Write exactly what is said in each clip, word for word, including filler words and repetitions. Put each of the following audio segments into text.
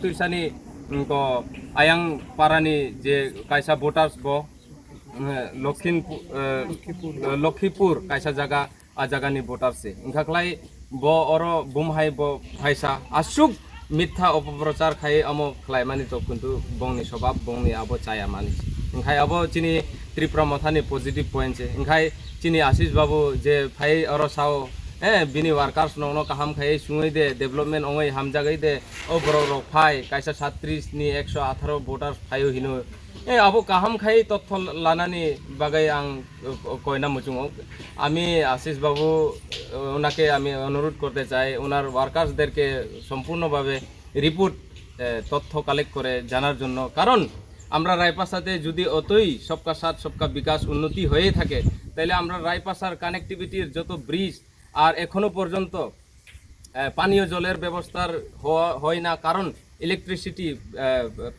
Tuisani, mm, ko ayang parani je kaisa voters bo, eh, Lokhinpu-, eh, Lokhipur kaisa jaga, a jagani voters se. Wngkha khlai bo oro bumhai bo phaisa asuk mitha opoprochar khai amo khlaimani to kintu bongni sobab, bongni abo chaya mani. Wngkhai abo chini Tripura mothani positive point se. Wngkhai chini Ashish Babu je phai oro sao, eh, bini workers nokno kaham khai sungwi de, development ongwi hamjagwi de, o borok rok phai kaisa satris ni ekso atharo voters phaio hino. Eh, abo kaham khai totho lanani bagwi ang, eh, koina muchungo. Ami Ashish Babu, eh, ওনাকে আমি অনুরোধ করতে চাই, ওনার ওয়ার্কার্সদেরকে সম্পূর্ণভাবে রিপোর্ট, এ, তথ্য কালেক্ট করে জানার জন্য। কারণ আমরা রায়পাশাতে যদি অতই সবকা সাথ সবকা বিকাশ উন্নতি হয়ে থাকে, তাহলে আমরা রায়পাশার কানেক্টিভিটির যত ব্রিজ আর এখনো পর্যন্ত, এ, পানীয় জলের ব্যবস্থার হওয়া হয় না, কারণ ইলেকট্রিসিটি, এ,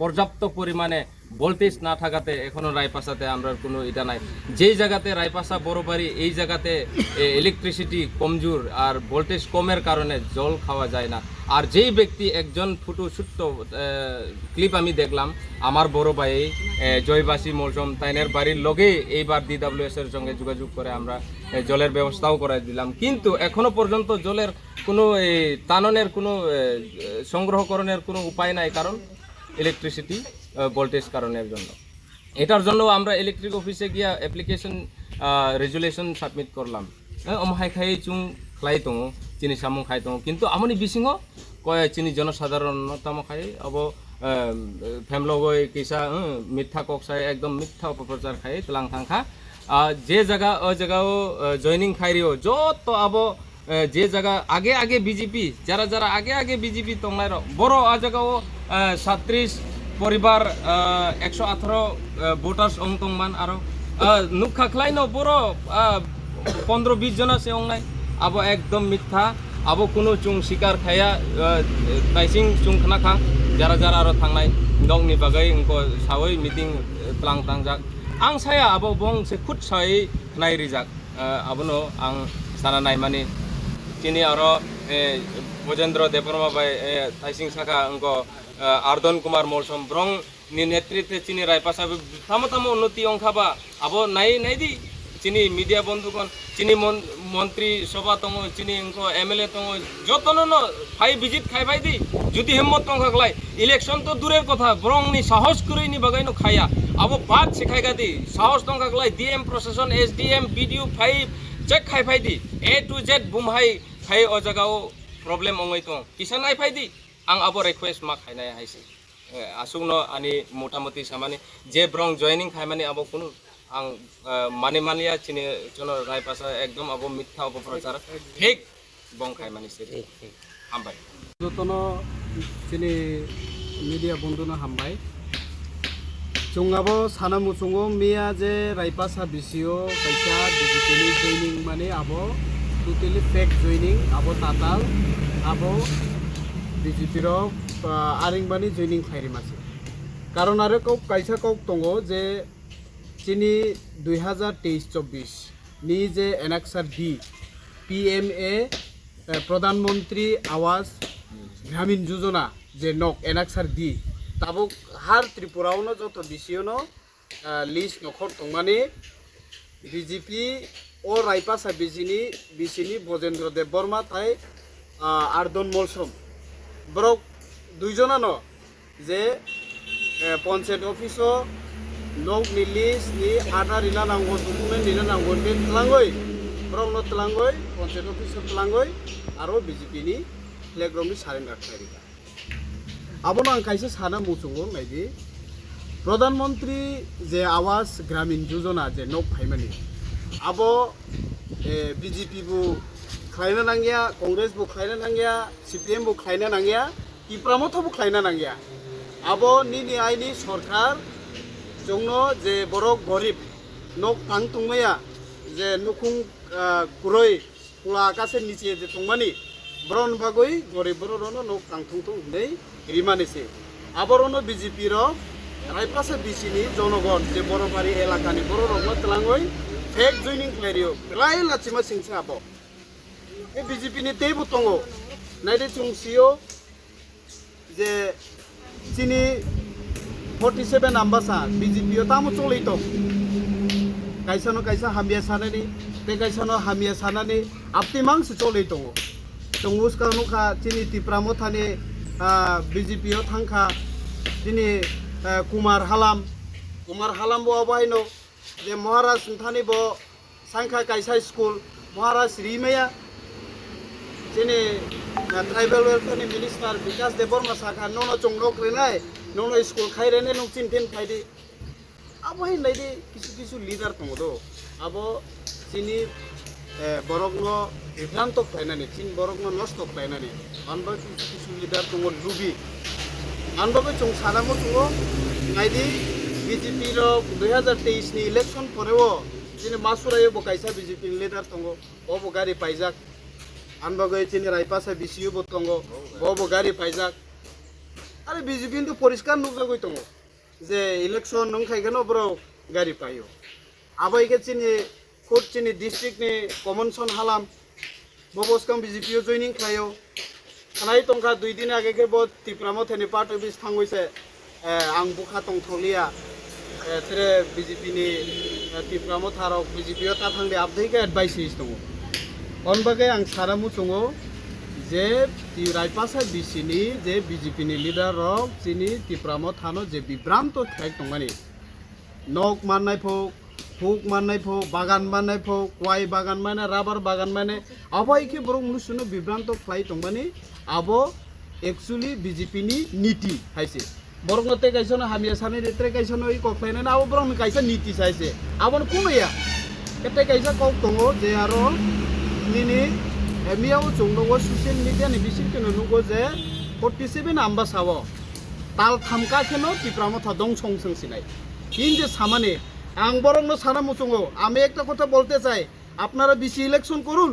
পর্যাপ্ত পরিমাণে ভোল্টেজ না থাকাতে এখনো রায়পাশাতে আমরা কোনো এটা নাই। যেই জায়গাতে রায়পাশা বড় বাড়ি, এই জায়গাতে, এ, ইলেকট্রিসিটি কমজোর আর ভোল্টেজ কমের কারণে জল খাওয়া যায় না। আর যেই ব্যক্তি একজন ফটো ছোট্ট, এ, ক্লিপ আমি দেখলাম, আমার বড় ভাই, এ, জয়বাসী মলসম তাইনের বাড়ির লগেই এইবার ডিডাব্লিউএস এর সঙ্গে যোগাযোগ করে আমরা, এ, জলের ব্যবস্থাও করে দিলাম, কিন্তু এখনো পর্যন্ত জলের কোনো এই টাননের কোনো, এ, এ, সংগ্রহকরণের কোনো উপায় নাই, কারণ ইলেকট্রিসিটি, এ, ভোল্টেজ কারণের জন্য। এটার জন্য আমরা ইলেকট্রিক অফিসে গিয়া অ্যাপ্লিকেশন, আ, রেজুলেশন সাবমিট করলাম। হ্যাঁ, ওম হাই খাই চুং খ্লাই tongo, chini samung khai tongo, কিন্তু amoni bisingo koi chini জনসাধারণ tamo khai abo, এ, ফেমলগই kisa, হ্যাঁ, মিথ্যা kok sai, একদম মিথ্যা অপপ্রচার khai tlang thangkha. আ, যে জায়গা, ও জায়গাও, এ, জয়েনিং খাইরিও, যত আবো, এ, যে জায়গা আগে আগে বিজেপি, যারা যারা আগে আগে BJP tongnai rok, boro a jagao, এ, সাতত্রিশ পরিবার, এ, একশো আঠারো, এ, ভোটার্স ong tongman aro, এ, nukha khlaino boro, এ, পনেরো বিশ jona se ongnai. Abo ekdom mitha, abo kunu chung sikar khaya, এ, taising chung khnakha, যারা যারা aro thangnai nokni bagwi wngko sawi meeting, A, tlang tangjak. Ang saya abo bong se khut sai khnai rijak, eh, abono ang sana naimani. Chini aro, eh, Bojendra Debbarma bai, eh, taising saka wngko, eh, Ardon Kumar Molsom brong ni netritwe chini Raipasa tamo tamo unnoti wngkha ba abo nai nai di chini media bondhugon. Chini mon-, montri sobha tongo, chini wngkho M L A tongo, jotono no phai visit khai phai di. Jodi himmat tongkha khlai, election to durer kotha, borokni sahos kwrwini bagwi no khaya. Abo bad se khai kha di, sahos tongkha khlai, D M procession, S D M, B D O phai check khai phai di. A to Z bumhai khai o jagao problem ongoi tong. Kisa nai phai di, ang abo request ma khainai hai se. Eh, aswkno ani motamoti samani je borok joining khaimani abo kunu ang, eh, mani maliya chini jono Raipasa ekdom abo mitha abo prochar fake bong khaimani se. Hambai. Jotono chini media bondhuno hambai. Chwng abo sana muchungo miya je Raipasa bisio kaisa B J P ni joining mani abo totally fake joining, abo tatal, abo B J P rok, ah, aringbani joining khairima se. Karon aro kok kaisa kok tongo je chini dui hazar teis chobbish ni je Enakshar D, P M A, eh, Pradhan Mantri Awas Gramin Yojana je nok Enakshar D, tabuk har Tripura o no joto bisio no, ah, list nokhor tongmani B J P o Raipasa bisini, bisini Bojendra Debbarma tai, ah, Ardon Molsom. Borok duijonano je, eh, panchayat office o nok ni list ni ada rina nango, document rina nango, hwnwi twlangwi, borokno twlangwi, panchayat office o twlangwi, aro B J P ni flag rokni surrender khlai rikha. Abono ang kaisa sana muchungo naidi. Pradhan Mantri je Awas Gramin Yojana je nok phaimani, abo, eh, B J P bo khlaina nangya, Congress bo khlaina nangya, C P M bo khlaina nangya, Tipra Motha bo khlaina nangya. Abo nini aini sorkar chwngno je borok gorib nok tang tongmaya, je nukhung, ah, kwrwi, Pula akase niche je tongmani, borokni bagwi gorib borok rokno nok tang thung thung hwnwi rimani se. Aborokno B J P rok Raipasa bisini jonogon je Borobari elakani borok rokno twlangwi fake joining khlai rio. Belai lachima singsa abo. E B J P ni teibo tongo. Naidi chwng sio je Chini forty seven Ambasa B J P o tamo cholwi tong. Kaisa no kaisa hamya sanani, tei kaisa no hamya sanani, apti mang se cholwi tongo. Chwng uskang nukha chini Tipra Mothani, ah, B J P o thangkha chini, ah, Kumar Halam. Kumar Halam bo abo haino je Maharaj wngthani bo sangkha kaisa school, Maharaj rimaya. Chini, ah, tribal welfare ni minister Bikas Debbarma sakha, "Nono chwng nok rinai, nono school khai rinai, nwng chini thin phaidi." Abo hai naidi kisu kisu leader tongo do. Abo chini, eh, borokno bibranto khlainani, chini borokno nosto khlainani. Anbo kisu kisu leader tongo lubi. Anbo chwng sana muchungo naidi B J P rok dui hazar teis ni election poreo chini Masurai bo kaisa B J P ni leader tongo. Bo bo gari paijak. Anbagwi chini Raipasa B C U bo tongo. Bo bo gari paijak. Are B J P hintu poriskar nukjagwi tongo. Je election wng khai kheno borok gari paio. Abo hai khe chini khud chini district ni Common Son Halam bo bwskang B J P o joining khlaio. Khlai tongkha dui din age khe bo Tipra Mothani party office thangwi se, eh, ang bukha tongthokliya. Eh, tere B J P ni, eh, Tipra Motha rok B J P o ta thangdi abdai khe advice tongo. On bagwi ang sana muchungo je Raipasa B C ni je B J P ni leader rok chini Tipra Mothano je bibranto khlai tongmani. Nok mannai pho, huk mannai pho, bagan mannai pho, kwai bagan mannai, rubber bagan mannai, abo hai khe borok mnusuno bibranto khlai tongmani, abo actually B J P ni niti hai se. Borokno tei kaisa no hamya sanai de, tei kaisa no i kok khlainai, abo borokni kaisa niti sai se. Abono kuno ya. Tei kaisa kok tongo je aro nini, eh, miyao chwng nogo social media ni bising kheno nugo je forty seven Ambasa o tal thamka kheno Tipra Motha dong song song sinai. Hinje samani, ang borokno sana muchungo, আমি একটা কথা বলতে চাই, আপনারা বেশি ইলেকশন করুন,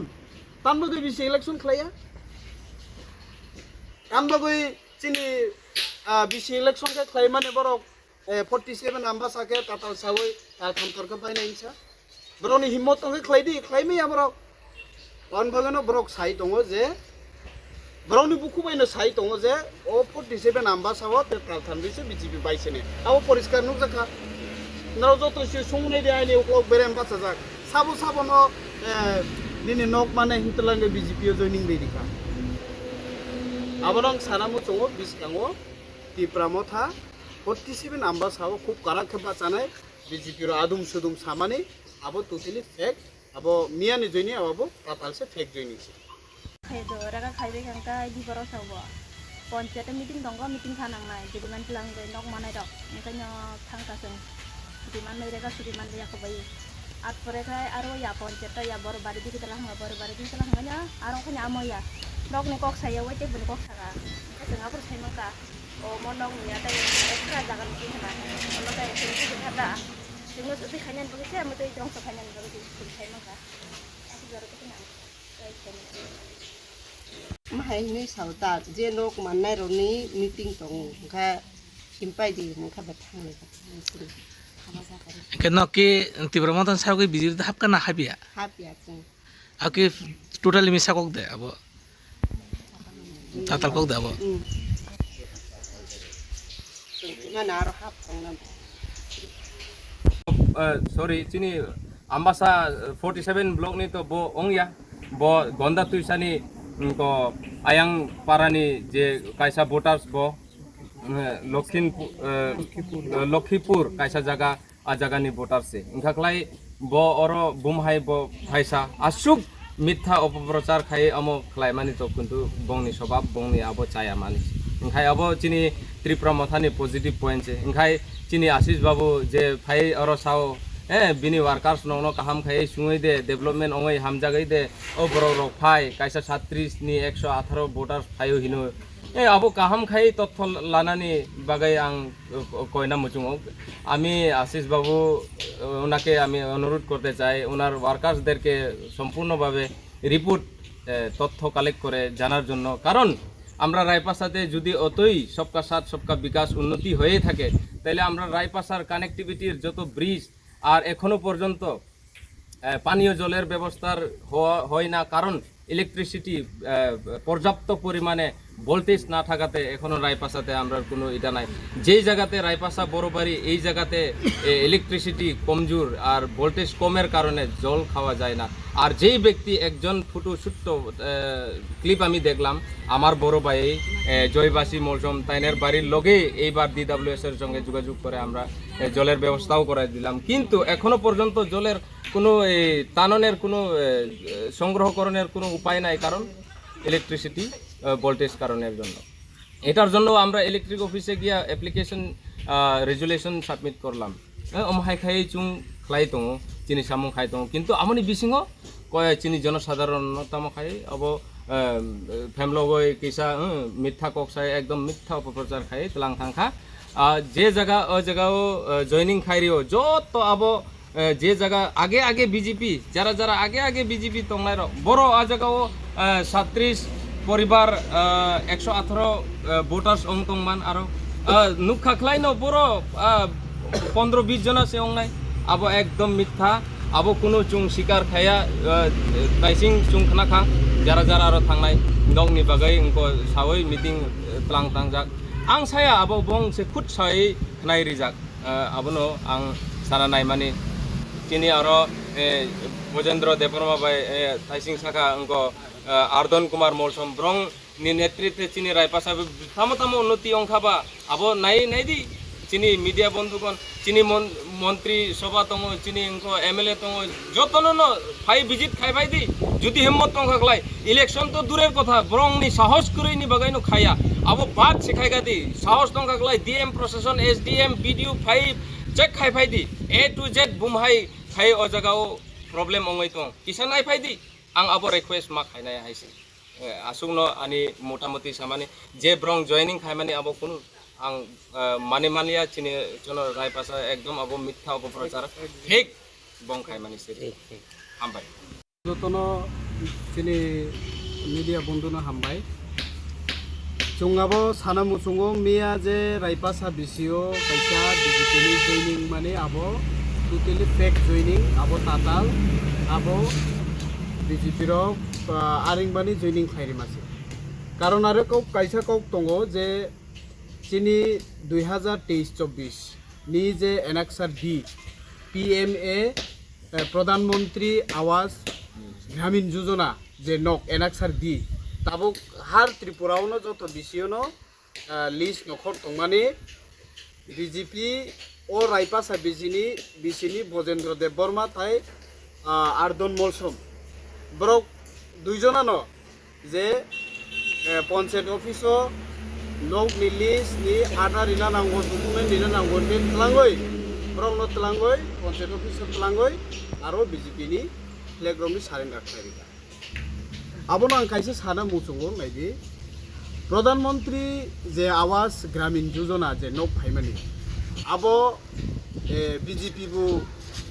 তার মধ্যে বেশি ইলেকশন খেলাইয়া। Ang bagwi chini, ah, bisi election khe khlai mani borok, eh, forty seven Ambasa khe tatal sawi tal thamtor khe painai hinsa. Borokni himmot tongkhe khlai di, khlai maya borok. On bagwino borok sai tongo je, borokni bukhu baino sai tongo je, o forty seven Ambasa o te tal thamri se B J P bai sene. Abo poriskar nukjakha. Norok joto se sumnai de aini uklok berem bachajak. Sabo sabono, eh, nini nok mane hintelang de B J P o joining de dikha. Abono ang sana muchungo biskango Tipra Motha forty seven Ambasa o khub karak khe bachanai B J P ro adum sudum samani abo totally fake, abo miyani joini abo tatal se fake joini se. Khe do raga khaibai kha khe di borok sa bo. Ponchayat meeting tongo, meeting kha nangnai, jodiman tlang de nok manai rok. Engkhaino thang ta chwng. Jodiman nai rega jodiman ya kho bai. At pore khai aro ya ponchayat ya bor bari digi tala hanga bor bari digi tala hanga aro khai amo ya. Nok ni kok saya wai te bun kok saka. Engkha chwng abor sai mangka. O mo nok ni ya tai extra jaga ni hana. Ono tai chwng ki hada. Chwng no sudi khainan bagi se amo tai jong sa khainan bagi chwng sai mangka. Aku jaro ko na. Mahai hinwi sao ta, je nok mannai rokni meeting tongo, wngkha simpai di, wngkha ba thanglai ba thanglai sini. Haba sa kari. Hingke nok ki Tipra Motha ni sagwi B J P da hapkha na hapya? Hapya chwng. Aki totally misa kok de abo. Tatal kok de abo. Hmm. Mana aro hap tongna. Eh, sorry, chini Ambasa, eh, forty seven block ni to bo ongya. Bo Gonda Tuisani, mm, to Ayang Parani je kaisa voters bo, eh, Lokhinpu-, eh, eh, Lokhipur kaisa jaga, a jaga ni voters se. Wngkha khlai bo oro bumhai bo phaisa aswk mitha opoprochar khai amo khlaimani to, kintu bongni sobab, bongni abo chaya mani. Wngkhai abo chini Tripura Motha ni positive point se. Wngkhai chini Ashish Babu je phai oro sao, eh, bini workers nokno kaham khai sungwi de, development ongwi hamjagwi de, o borok rok phai kaisa satris ni ekso atharo voters phaio hino. Eh, abo kaham khai totho lanani bagwi ang, eh, koina muchungo. আমি আশিস বাবু, আহ, ওনাকে আমি অনুরোধ করতে চাই, ওনার ওয়ার্কার্সদেরকে সম্পূর্ণভাবে রিপোর্ট, আহ, তথ্য কালেক্ট করে জানার জন্য। কারণ আমরা রায়পাশাতে যদি অতই সবকা সাথ সবকা বিকাশ উন্নতি হয়ে থাকে, তাহলে আমরা রায়পাশার কানেক্টিভিটির যত ব্রিজ আর এখনো পর্যন্ত, আহ, পানীয় জলের ব্যবস্থার হওয়া হয় না, কারণ ইলেকট্রিসিটি, আহ, পর্যাপ্ত পরিমাণে ভোল্টেজ না থাকাতে এখনো রায়পাশাতে আমরা কোনো এটা নাই। যেই জায়গাতে রায়পাশা বড় বাড়ি, এই জায়গাতে এ, ইলেকট্রিসিটি কমজোর আর ভোল্টেজ কমের কারণে জল খাওয়া যায় না। আর যেই ব্যক্তি একজন ফটো ছোট্ট ক্লিপ আমি দেখলাম, আমার বড় ভাই এ, জয়বাসী মলসম তাইনের বাড়ির লগে এইবার ডিডাব্লিউএস এর সঙ্গে যোগাযোগ করে আমরা এ, জলের ব্যবস্থাও করে দিলাম, কিন্তু এখনো পর্যন্ত জলের কোনো এই টাননের কোনো এ, সংগ্রহকরণের কোনো উপায় নাই, কারণ ইলেকট্রিসিটি ভোল্টেজ কারণের জন্য। এটার জন্য আমরা ইলেকট্রিক অফিসে গিয়া অ্যাপ্লিকেশন রেজুলেশন সাবমিট করলাম। হ্যাঁ, ওম হাই খাই চুং খাই tongo, চিনি সামুং খাই tongo, কিন্তু amoni bisingo কয় চিনি জনসাধারণ tamo খাই abo ফেমলগই কিসা মিথ্যা ককসাই একদম মিথ্যা অপপ্রচার খাই তেলাং থাংখা। আহ, যে জায়গা ও জায়গাও জয়নিং খাইরিও যত abo Eh, je jaga age age B J P, jara jara age age B J P tongnai rok, boro a jaga o, eh, satris poribar, eh, ekso atharo, eh, voters ong tongman aro, eh, nukha khlaino boro, eh, pondro bis jona se ongnai, abo ekdom mitha, abo kunu chung sikar khaya, eh, taising chung khnakha, jara jara aro thangnai nokni bagwi wngko sawi meeting, eh, tlang tangjak. Ang saya abo bong se khut sawi khnai rijak. Eh, abono ang sana naimani. Chini aro, eh, Bojendra Debbarma bai, eh, taising saka wngko, eh, Ardon Kumar Molsom, borong ni netritwe chini Raipasa bo tamo tamo unnoti wngkha ba, abo nai, nai di. Chini media bondhugon, chini mon-, montri sobha tongo, chini wngko M L A tongo, jotono no phai visit khai phai di. Jodi himmat tongkha khlai, election to durer kotha, borongni sahos kwrwini bagwino khaya. Abo bad se khai kha di, sahos tongkha khlai, D M proshashon, S D M, B D O phai check khai phai di. A to Z bumhai khai o jaga o problem ongoi tong. Kisa nai phai di. Ang abo request ma khainai hai se. Eh, aswkno ani motamoti samani je borong joining khaimani abo kunu ang, eh, mani maliya chini jono Raipasa ekdom abo mitha obo prochar fake bong khaimani se. Hambai. Jotono chini media bondhuno hambai. Chwng abo sana muchungo miya je Raipasa B C O kaisa B J P ni joining mani abo totally fake joining, abo tatal, abo B J P rok, ah, aring bani joining khlai rima se. Karon aro kok kaisa kok tongo je chini dui hazar teis chobbish ni je Annex D, P M A, eh, Pradhan Mantri Awas Gramin Yojana je nok Annex D, tabuk har Tripura o no joto B C O no, ah, list nokhor tongmani B J P o Raipasa B C ni, B C ni Bojendra Debbarma tai, ah, Ardon Molsom. Borok duijona no je, eh, panchayat office o nok ni list ni ada rina nango, document rina nango, hwnwi twlangwi, borok no twlangwi, panchayat office o twlangwi, aro B J P ni flag rok ni surrender khlai rikha. Abono ang kaisa sana muchungo naidi, Pradhan Mantri je Awas Gramin Yojana je nok phaimani, abo, eh, B J P bo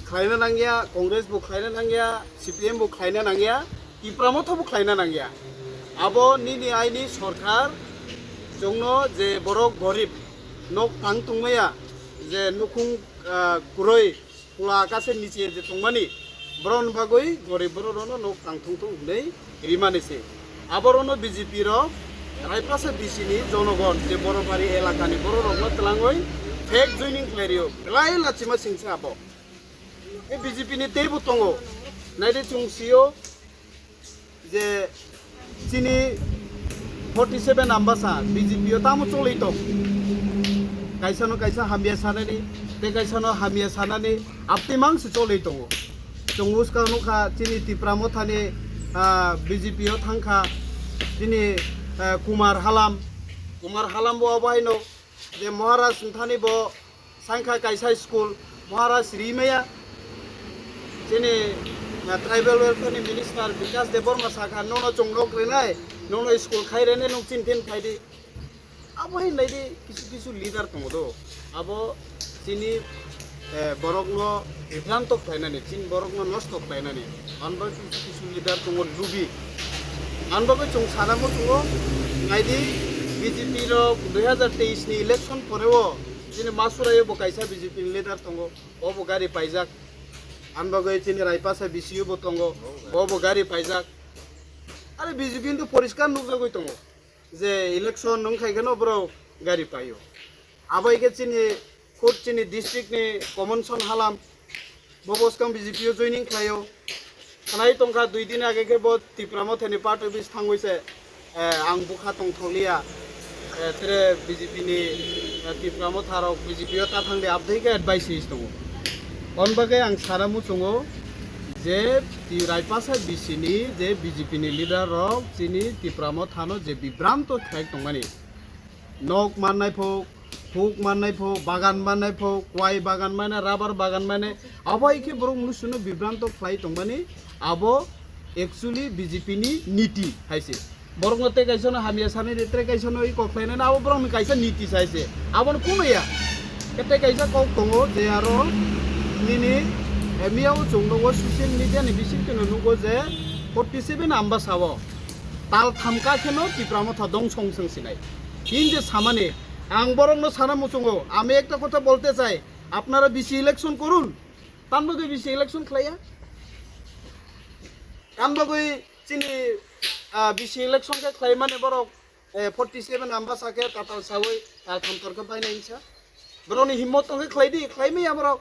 khlaina nangya, Congress bo khlaina nangya, C P M bo khlaina nangya, Tipra Motha bo khlaina nangya. Abo nini aini sorkar chwngno je borok gorib nok tang tongmaya, je nukhung, ah, kwrwi, pula akase niche je tongmani, borokni bagwi gorib borok rokno nok tang thung thung hwnwi rimani se. Aborono B J P rok Raipasa B C ni jonogon je Borobari elakani borok rokno twlangwi fake joining khlai rio, belai lachima singsa abo. E B J P ni teibo tongo. Naidi chwng sio je chini forty seven Ambasa B J P o tamo cholwi tong. Kaisa no kaisa hamya sanani, tei kaisa no hamya sanani, apti mang se cholwi tongo. Chwng uska nukha chini Tipra Mothani, ah, B J P o thangkha chini, ah, Kumar Halam. Kumar Halam bo abo haino je Maharaj wngthani bo sangkha kaisa school Maharaj rimaya. Chini, ah, tribal welfare ni minister Bikas Debbarma sakha, "Nono chwng nok rinai, nono school khai rene nwng chin thin khai di." Abo hai naidi kisu kisu leader tongo do. Abo chini, eh, borokno bibranto khlainani, chini borokno nosto khlainani. Anbo kisu kisu leader tongo lubi. Anbo chwng sana muchungo naidi B J P rok dui hazar teis ni election poreo chini Masurai bo kaisa B J P ni leader tongo. Obo gari paijak. Anbo chini Raipasa B C O bo tongo. Obo gari paijak. Are B J P hintu poriskar nukjagwi tongo. je election wng khai kheno borok gari paio. Abai khe chini khud chini district ni Common Son Halam bo bwskang B J P o joining khlaio. Khlai tongkha dui din age khe bo Tipra Motha ni part office thangwi se, eh, ang bukha tongthokliya. Eh, tere B J P ni, eh, Tipra Motha rok B J P o ta thangdi abdai khe advice tongo. On bagwi ang sana muchungo je Ti-, Raipasa B C ni je B J P ni leader rok chini Tipra Motha no je bibranto khlai tongmani. Nok mannai pho, huk mannai pho, bagan mannai pho, kwai bagan mane, rubber bagan mane, abo hai khe borok mnusuno bibranto khlai tongmani, abo actually B J P ni niti hai se. Borokno tei kaisa no hamya sanai de, tei kaisa no i kok khlainai, abo borokni kaisa niti sai se. Abono kuno ya. Tei kaisa kok tongo je aro nini, eh, miyao chwng nukgo social media ni bisingtwi no nukgo je forty seven Ambasa o tal tham ka kheno Tipra Motha dongso wng sinai. Hing je samani, ang borokno sana muchungo, আমি একটা কথা বলতে চাই, আপনারা BC election করুন, তার মধ্যে BC election খেলাইয়া, তার মধ্যে চিনি, আহ, বিসি ইলেকশন কে খেলাই মানে বড়, এ, ফর্টি সেভেন আম্বাসা কে তাতাল সাউই, তাল থাম তর্ক পাই নাই ইনসা। Borokni himmat tongkhe khlai di, khlai maya borok.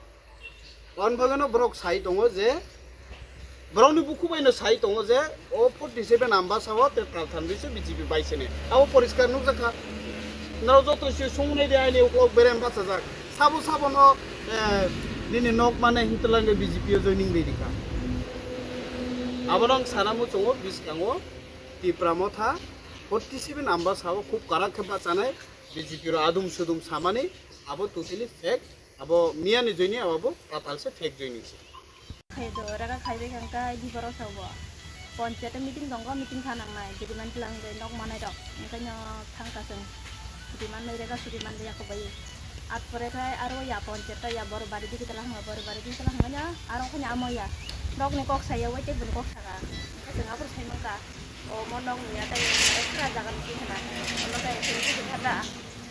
Wan bagwino borok sai tongo je, borokni bukhu baino sai tongo je, o forty seven Ambasa o te tal thanwi se B J P bai sene. Abo poriskar nukjakha. Norok joto se sung nai de aini uklok berem bachajak. Sabo sabo no, eh, nini nok mane hintelang de B J P o joining de dikha. Abono ang sana muchungo biskango Tipra Motha forty seven Ambasa o khub karak khe bachanai B J P ro adum sudum samani abo totally fake. Abo miya ni joini abo bo tatal se fake joini se. Khai do, raga khai bai kang kai di borok sa bo. Ponchayat meeting tongo, meeting kha nang nai, jodi man tlang de nok manai rok. Engkai no thang ka sung. Jodi man nai raga, jodi man de yak bai. At pore khai aro ya ponchayat ya bor bari di kita lang, bor bari di kita lang nya, aro khai amo ya. Nok ni kok sa ya, wai te bun kok sa ka. Engkai sung apor sai mang ka. O mo nok ni ya tai extra jaga ni hana. Mo tai sung di hana.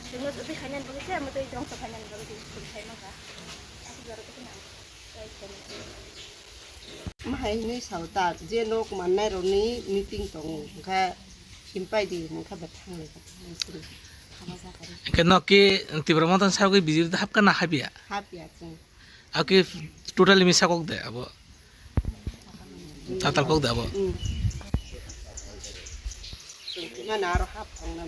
Sung no uti khai nan bagi se, mo tai jong sa khai nan bagi sung sai mang ka. Mahai hinwi sao ta, je nok mannai rokni meeting tongo, wngkha simpai di, wngkha ba thanglai kha. Hingke nok ki Tipra Motha ni sagwi B J P hapkha na hapya? Hapya chwng. Aki totally misa kok de abo. Tatal kok de abo. Mm. Chwng kima na aro hap thangna.